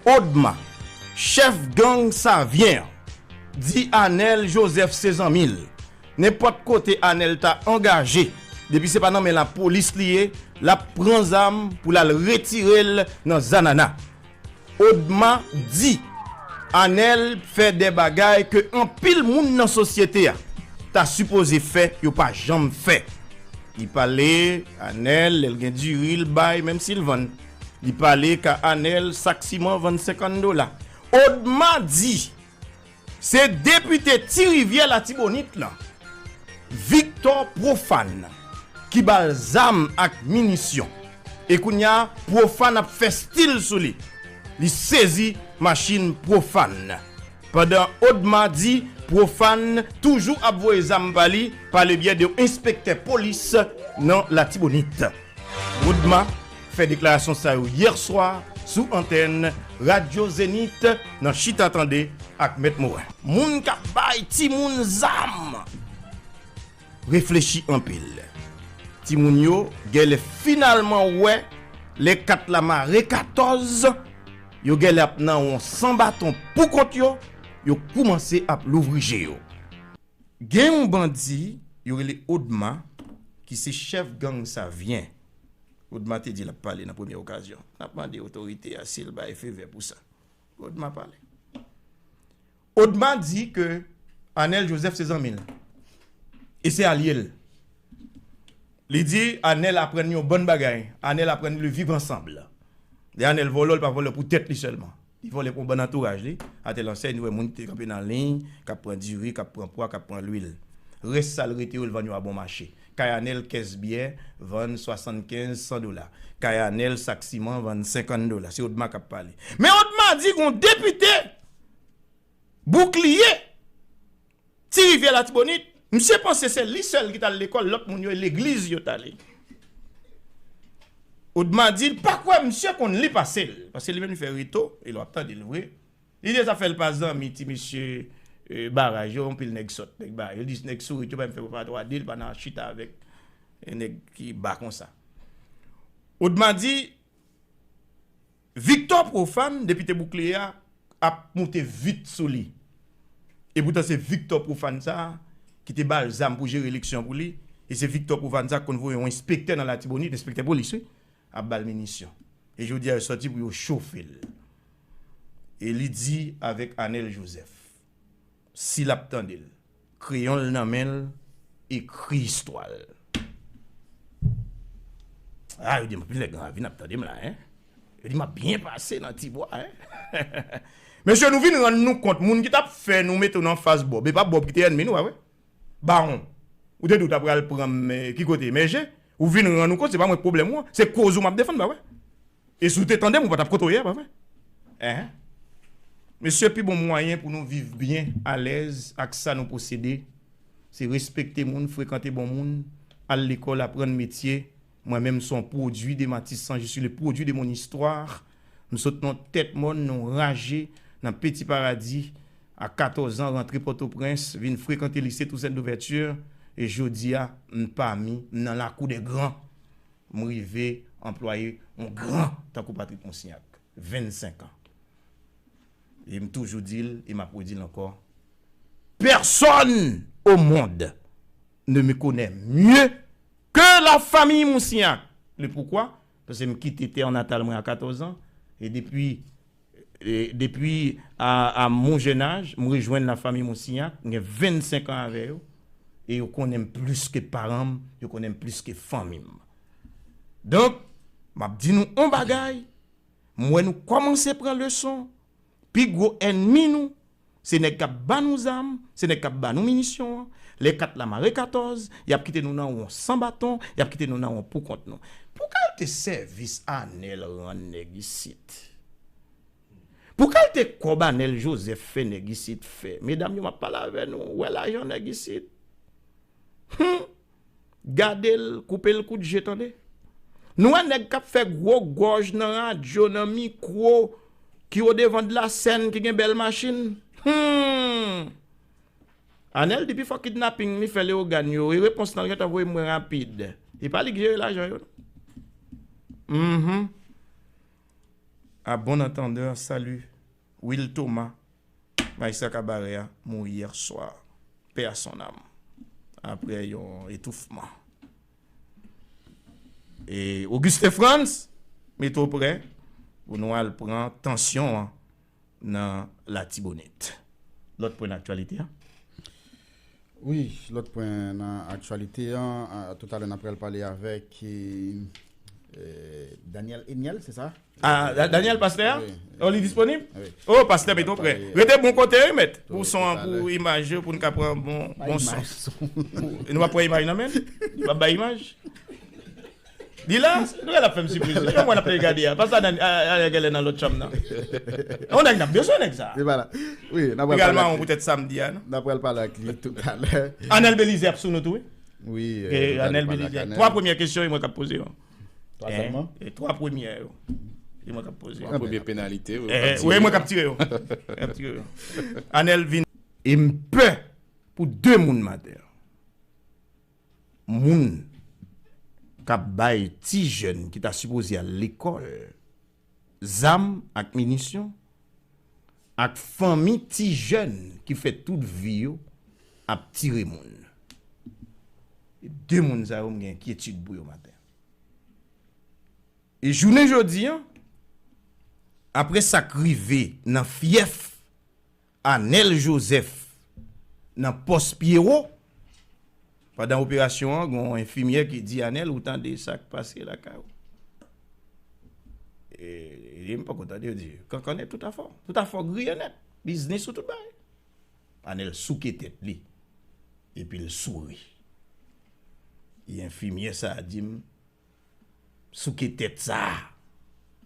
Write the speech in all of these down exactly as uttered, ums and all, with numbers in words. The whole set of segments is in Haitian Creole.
Odma, chèf gang Savyen an, di Anèl Jozèf se zanmi l. Nenpòt kote Anèl ta angaje, depi se pa nan men lapolis li ye, l ap pran zam pou l al retire l nan Zanana. Odma di Anèl fè de bagay ke anpil moun nan sosyete a ta sipoze fè, yo pa janm fè. Li pale Anèl, lè l gen diri, l bay, menm si l vann. Li pale ka Anèl, sak siman vann senkant dola. Odma di se depite Ti Rivyè Latibonit lan, Victor Profane, ki ba l zam ak minisyon. E kounye a, Profane ap fè stil sou li. Li sezi machin Profane. Pandan Odma di Profane toujou ap voye zam pa li pa le byè de yon enspektè polis nan Latibonit. Odma fè deklarasyon sa yo yè swa sou antèn Radyo Zenith nan Chita Tande ak Mèt Morin. Moun k ap bay timoun zam reflechi anpil. Timoun yo genlè finalman wè lè kat la mare katòz, yo genlè ap nan yon san baton pou kont yo, yo koumanse ap louvri je yo. Gen yon bandi, yo rele Odma, ki se chèf gang Savyen. Odma te di l ap pale nan premye okazyon. N ap mande otorite a si l bay fevè pou sa. Odma pale. Odma di ke Anèl Jozèf se zanmi l. E se alye l. Li di Anèl aprann li yon bann bagay. Anèl aprann li viv ansanm. Lè Anèl vòlò, li pa vòlò pou tèt li sèlman. Li vòlè pou yon bann antouraj li. Atè lansè, nou wè moun ki te kanpe nan liy, k ap pran diri, k ap pran pwa, k ap pran lwil. Rès sa l rete yo, l vann yo a bon mache. Kay Anèl, kès byè, vann swasannkenz, san dola. Kay Anèl, sak siman, vann senkant dola. Se Odma k ap pale. Men Odma di gon depite Boukliye, Ti Rivyè Latibonit, misye panse se li sèl ki t al lekòl, lòt moun yo e legliz yo t ale. Odma di l pa kwè misye konn li pase l, paske li menm li fè reto, e lè w ap tande l vre. Li di sa fè l pa zanmi ti mesye, eh, baraj yo, anpil nèg sòt, nèg baraj yo. Li di nèg sourit yo pa menm fè papa twa de, li pa nan chita avèk, eh, nèg ki ba konsa. Odma di, Victor Profane, depite Boukliye a, ap moute vit sou li. E poutan se Victor Profane sa a ki te ba l zam pou jere eleksyon pou li. E se Victor Profane sa a ki konn voye yon enspektè nan Latibonit, enspektè polis, wi, ap ba l minisyon. E jodi a, yo sòti pou yo chofe l. E li di avèk Anèl Jozèf, si l ap tande l, kreyon l nan men l, ekri istwa l. A, yo di m, anpil nèg anvi n ap tande m la, en. Yo di m ap byen pase nan Tibwa, en. Mesye, nou vin rann nou kont, moun ki t ap fè nou mete w nan fas Bòb, e pa Bòb ki te ènmi nou, pa vre? Bawon, ou te di w ta pral pran m, eh, ki kote? Mèje? Ou vin rann ou kont, se pa mwen k pwoblèm ou an, se koz ou m ap defann, pa vre? E si w te tande m, ou pa t ap kote w ye a, pa vre? Enhen. Mesye, pi bon mwayen pou nou viv byen, alèz ak sa nou posede, se respekte moun, frekante bon moun, al lekòl, aprann metye. Mwen menm, m se yon pwodui de Matisan, je suis le produit de mon histoire. M sot nan Tèt Mòn, nan raje, nan Petit Paradis, a katòz an, rantre Pòtoprens, vin frekante lise Toussaint Louverture, e jodi a, m pami, m nan lakou dè gran. M rive anplwaye yon gran tankou Patrick Monsignac, vennsenk an. E m toujou di l, e m ap redi l ankò, personne au monde ne me connaît mieux que la famille Monsignac. Le pourquoi? Paske m kite tè natal mwen a katòz an, e depi E depi a, a mon jeune âge, m rejwenn la famille Monsignac, m gen vennsenk an avè yo, e yo konnen m plis ke paran m, yo konnen m plis ke fanmi m. Donk, m ap di nou on bagay, m wè nou kòmanse pran leson, pi gwo ènmi nou, se nèg k ap ba nou zam, se nèg k ap ba nou minisyon an, lè kat la mare katòz, y ap kite nou nan won san baton, y ap kite nou nan won poukont nou. Pou kalte sèvis Anèl rann nèg isit? Pou kalte kòb Anèl Jozèf fè nèg isit fè? Medam yo, m ap pale avè nou, ou wè lajan nèg isit? Hum! Gade l, koupe l kout je, tande. Nou wè nèg k ap fè gwo gòj nan radyo, nan mikwo, ki odevan de la sèn, ki gen bèl machin? Hum! Anèl di pi fò kidnaping li fè Leyogàn yo, e repons lan gentan voye mwen rapid. E pa li k jere lajan yo, non. Mhm. À bon entendeur, salut. Will Thomas, Majistra Kabarè a mouri yè swa. Paix à son âme. Apre yon etoufman. E Auguste Frantz, mete w prè pou nou al pran tansyon an nan Latibonit. Lòt pwen nan aktyalite a. Wi, lòt pwen nan aktyalite an, a, toutalè n ap pral pale avèk e, e, Daniel Eniel, se sa? Ah, Da- Daniel, pastè a? Oh, li disponib? Oh, pastè, mete w prè. Rete bon kote, wi, mèt. Pou son an, pou imaj yo, pou n ka pran bon, bon son. Nou pa pran imaj nan men? Li pa bay imaj? Li la? Nou gade ap fè m sipriz. Yon mwen ap gade a. Pastè a, a, a, genlè nan lòt chanm nan. On nèg n ap bezwen nèg sa. Li pa la. Wi, n ap pral pale ak li. Pou tèt samdi a, non? N ap pral pale ak li toutalè. Anèl Belize ap sou nou tou, wi. Wi, e, Anèl Belize. Twa premyè kesyon, e mwen k ap poze yo. Twa sèlman? E twa premyè yo. E mwen k ap poze yo. Premye penalite, wi. Wi, mwen k ap tire yo. Mwen k ap tire yo. Anèl vin. E m pè pou de moun maten an. Moun k ap bay ti jèn ki ta sipoze al lekòl zam ak minisyon, ak fanmi ti jèn ki fè tout vi yo ap tire moun. E de moun sa yo, m gen enkyetid pou yo maten. E jounen jodi an, apre sa k rive nan fyèf Anèl Joseph nan pòs Pyewo, pandan operasyon an, gen yon enfimyè ki di Anèl, ou tande sa k pase lakay ou? E, e m poko tande yo di, kankannen tout afè w. Tout afè w griye nèt. Biznis ou tout bagay. Anèl souke tèt li. Epi l souri. E enfimyè sa a di m, souke tèt sa a,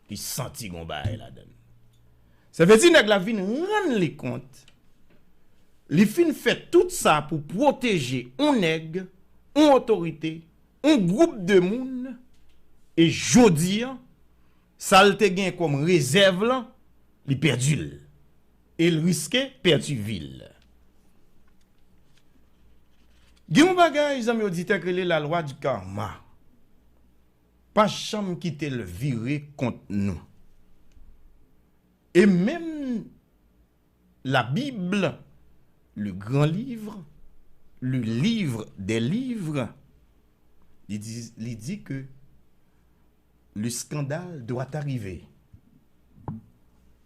li santi gon bagay ladan l. Sa vle di nèg la vin rann li kont, li fin fè tout sa pou pwoteje on nèg, on otorite, on gwoup de moun, e jodi an, sa l te gen kòm rezèv lan, li pèdi l. E l riske pèdi vi l. Gen yon bagay, zanmi oditè, k rele la loi du karma. Pa janm kite l vire kont nou. E menm la Bible, le grand livre, le livre des livres, li di, li di ke le scandale doit arriver.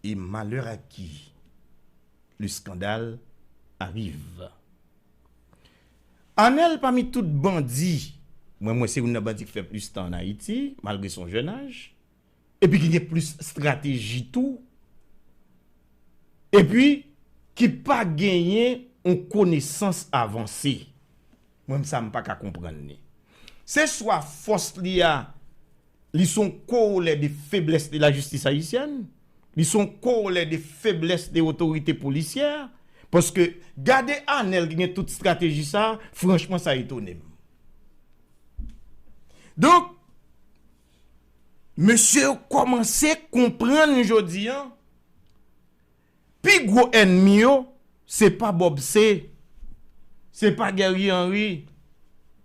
Et malheur à qui le scandale arrive. Anèl pami tout bandi, mwen, mwen se youn nan bandi ki fè plis tan ann Ayiti, malgre se yon jèn aj, epi ki gen plis estrateji tou, epi ki pa genyen yon konesans avanse. Mwen, sa m pa ka konprann li. Se swa fòs li a, li se yon korolè de feblès de lajistis ayisyèn, li se yon korolè de feblès de otorite polisyè, paske gade Anèl ki gen tout estrateji sa, franchman sa etone m. Donk, mesye yo kòmanse konprann jodi an, pi gwo ènmi yo, se pa Bob C, se pa Guerrier Henry,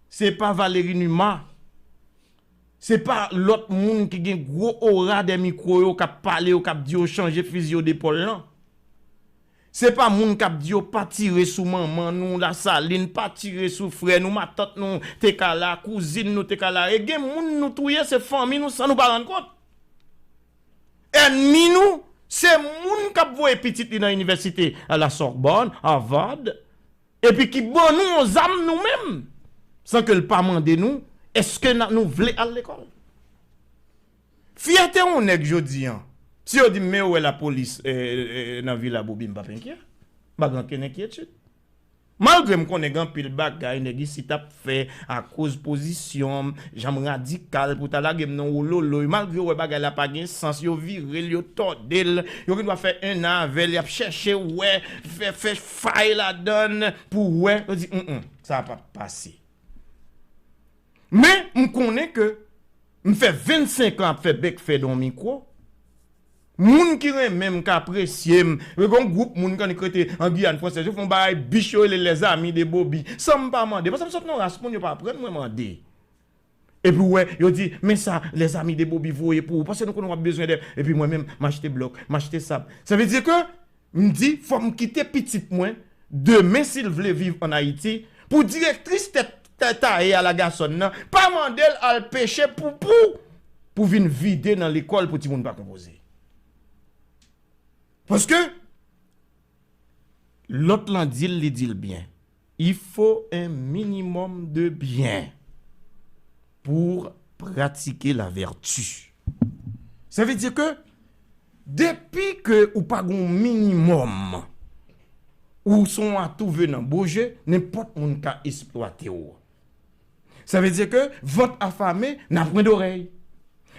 se pa Valéry Numa, se pa lòt moun ki gen gwo ora dè mikwo yo k ap pale yo, k ap di yo chanje fizi yo de pòl lan. Se pa moun k ap di yo pa tire sou manman nou, Lasalin, pa tire sou frè nou, matant nou te ka la, kouzin nou te ka la. E gen moun nou touye, se fanmi nou san nou pa rann kont. Ènmi nou, se moun k ap voye pitit li nan inivèsite, a la Sorbonne, Harvard, epi ki ban nou yon zam nou menm, san ke l pa mande nou, èske n a, nou vle al lekòl? Fyète yon nèg jodi an, si yo di m, men yo wè lapolis, e, e, nan Vila Bobi, m p ap enkyè. M pa gen okenn enkyetid. Malgre m konnen gen anpil bagay nèg isit ap fè akoz pozisyon m, jan m radikal pou ta lage m nan wololoy, malgre yo wè bagay la pa gen sans, yo vire l, yo tòde l, yo gendwa fè enn an avè l, y ap chèche wè, fè, fè fay ladan l pou wè, yo di, mm, mm, sa p ap pase. Men, m konnen ke m fè vennsenk an ap fè bèk fè nan yon mikwo. Moun ki renmen m, k apresye m, gen yon gwoup moun k annik rete an Giyàn Fransèz, yo fè yon bagay bich yo rele Les Amis de Bobi. San m pa mande, paske m sot nan yon ras moun yo pa aprann mwen mande. Epi w wè, yo di, men sa, lèzami de Bobi voye pou ou. Paske nou konnen w ap bezwen de. Epi mwen menm, m achte blòk, m achte sab. Sa vle di ke, m di, fò m kite pitit mwen, demen, si l vle viv ann Ayiti, pou direktris tèt ta-, taye a Lagasonn nan, pa mande l al peche poupou, pou vin vide nan lekòl pou timoun pa konpoze. Paske, lòt lan di l, li di l byen. Il faut un minimum de bien pour pratiquer la vertu. Sa vle di ke depi ke ou pa gon minimòm, ou se yon atou venan boje, nenpòt moun ka esplwate w. Sa vle di ke vant afame, n a pwen dorèy.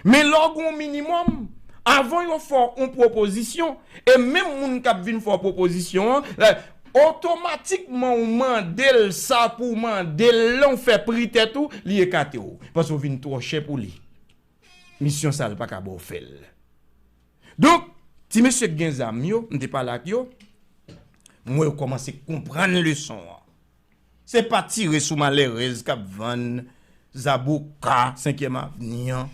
Men lè w gon minimòm, avan yo fè w yon pwopozisyon, e menm moun k ap vin fè w pwopozisyon an, lè, otomatikman ou mande l sa pou w mande l lan, ou fè pri tèt ou, li ekate w. Paske w vin twò chè pou li. Misyon sa a, l pa ka ba w fè l. Donk, ti mesye k gen zam yo, m te pale ak yo, m wè yo kòmanse konprann leson an. Se pa tire sou malèrèz k ap vann zaboka Senkyèm Avni an.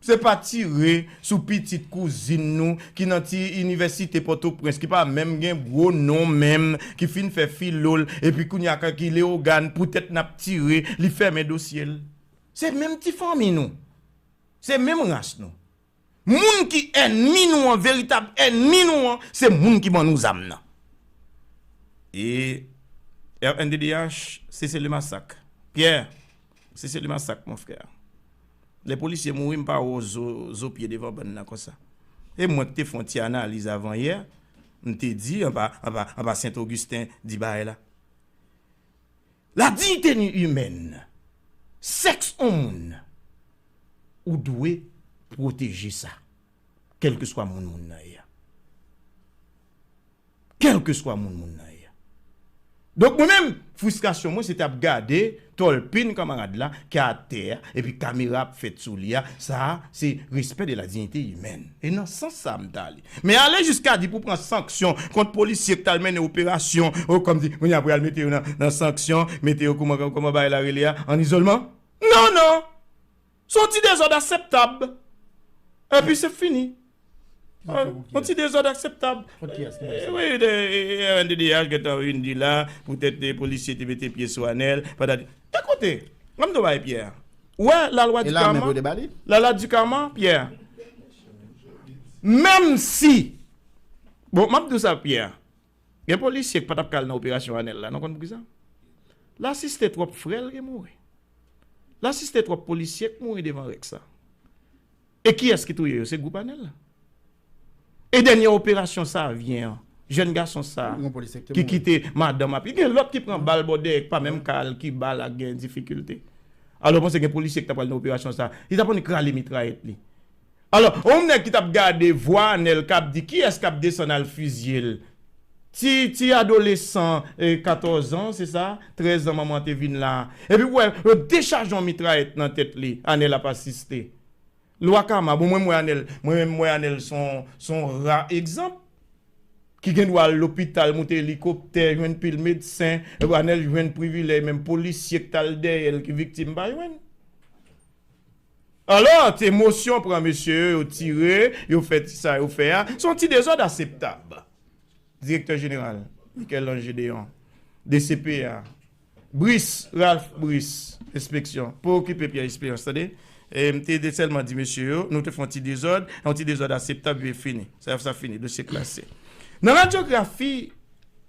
Se pa tire sou pitit kouzin nou ki nan ti inivèsite Pòtoprens, ki pa menm gen gwo non menm, ki fin fè filo l, epi kounye a ki Leyogàn, poutèt n ap tire, li fèmen dosye l. Se menm ti fanmi nou. Se menm ras nou. Moun ki ènmi nou an, veritab ènmi nou an, se moun ki ban nou zam nan. E R N D D H, cessez le massacre. Pierre, cessez le massacre, mon frère. Lè polisye mouri, m pa wè w zo, zo pye devan bann nan konsa. E mwen ki te fè yon ti analiz avan yè, m te di, anba, anba, anba Sent Ogisten, di bagay la. La dignité humaine, sèks yon moun, ou dwe pwoteje sa, kèlkeswa moun moun nan ye a. Kèlkeswa moun moun nan ye a. Donk, mwen menm, fristrasyon mwen, se t ap gade tòlpin kanmarad la ki atè a, epi kamera ap fèt sou li a. Sa a, se respè de la dignité humaine. E nan sans sa a m t ale. Men ale jiska di pou pran sanksyon kont polisye k t al mennen operasyon, o, kòmsi, kounye a pou y al mete yo nan, nan sanksyon, mete yo kòman, kòman bagay la rele a, an izolman? Non, non! Se yon ti dezòd akseptab. Epi se fini. Yon ti dezòd akseptab. Kont kiyès nou wè sa? Wi, de, e, R N D D H gentan vin di la, poutèt de polisye te mete pye sou Anèl, patati. Ekoute, ann m di w bagay, Pierre. Ou wè, lalwa di kama. E lame pou yo te ba li? Lalwa di kama, Pierre. Menm si, bon, m ap di w sa, Pierre. Gen polisye k pa t ap ka al nan operasyon Anèl la, nou konn poukisa? L asiste twòp frè l ki mouri. L asiste twòp polisye k mouri devan rèk sa. E kiyès ki touye yo? Se gwoup Anèl la. E dènyè operasyon Savyen an, jèn gason sa a, ki kite madanm ap, gen lòt ki pran bal bò dèyè, k pa menm ka al Kiba la, k gen difikilte. Alò, w panse gen polisye ki t ap pral nan operasyon sa a, li t ap annik rale mitrayèt li. Alò, yon nèg ki t ap gade vwa Anèl k ap di kiyès k ap desann al fizye l. Ti, ti adolesan, e, katòz an, se sa? Trèz an manman te vin la. Epi w wè, yo dechaje yon mitrayèt nan tèt li, Anèl ap asiste. Lwa kama, bon, mwen, m wè Anèl, mwen menm, m wè Anèl se yon, se yon ra egzanp. Ki gen dwa al lopital, moute elikoptè, jwenn pil medsen, epi Anèl jwenn privilèj, menm polisye k t al dèyè l ki viktim pa jwenn. Alò, ti emosyon pran mesye yo, yo tire, yo fè ti sa yo fè a. Se yon ti dezòd akseptab. Direktè jeneral, Michel-Ange Déon, D C P A, Brice, Ralph Brice, enspeksyon, pa okipe Pierre Espérance, tande? E m te de sèlman di mesye yo, nou te fè yon ti dezòd, yon ti dezòd akseptab, epi fini. Sa, sa fini, dosye klase. Nan radyografi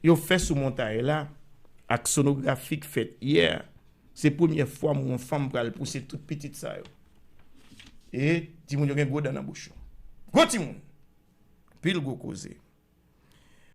yo fè sou montay la, ak sonografi k fèt yè, se premyè fwa m wè yon fanm pral pouse tout pitit sa yo. E timoun yo gen gwo dan nan bouch yo. Gwo timoun. Pil gwo koze.